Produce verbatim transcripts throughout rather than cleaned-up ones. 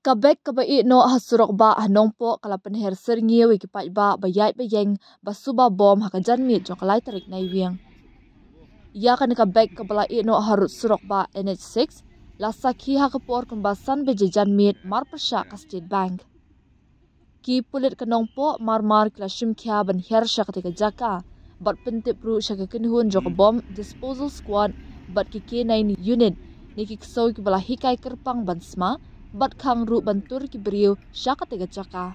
Ka bek kaba ïeh noh ha surok bah ha Nongpoh ka la pynher syrngiew ïa ki paidbah ba ïaid ba ïeng ba suba bom ha ka janmiet jong ka lai tarik Naiwieng. Ïa kane ka bek kaba la ïeh noh harud surok bah N H six la sakhi ha ka por kumba san baje janmiet marpyrshah ka State Bank. Ki pulit ka Nongpoh marmar ki la shimkhia ban her sha katei ka jaka bad pyntip ruh sha ka kynhun jong ka Bomb Disposal Squad bad ki K nine unit ne ki ksew kiba la hikai kyrpang ban sma bad khang ruh ban tur ki briew sha katei ka jaka.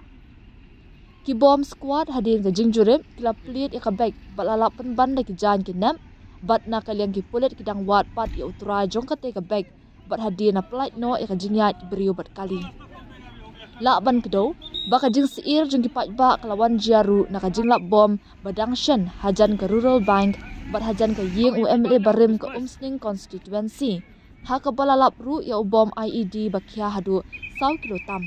Ki Bomb Squad hadien ka jingjurip ki la plied ïa ka bek bad la lap pynban da ki jaiñ ki nep bad na ka liang ki pulit ki dang wad pat ïa u trai jong katei ka bek bad hadien la pyllait noh ïa ka jingïaid ki briew bad kali. Lah ban kdew ba ka jingsyier jong ki paidbah ka la wan jia ruh na ka jinglap bom ba dang shen hajan ka Rural Bank bad hajan ka ïing u M L A barim ka Umsning Constituency, ha kaba la lap ruh ïa u bom I E D ba khia haduh saw kilo tam.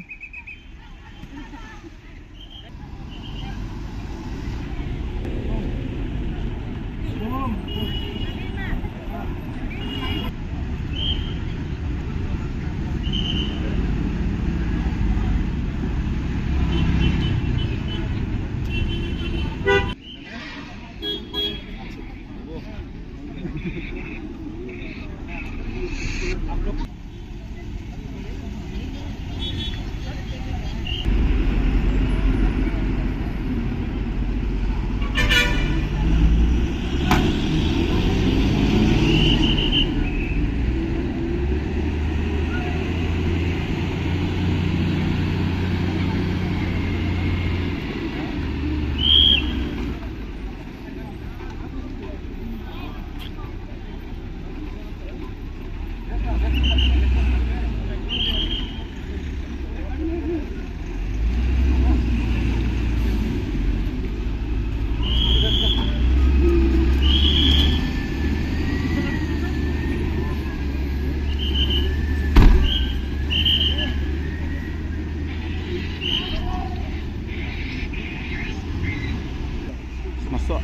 Masuk.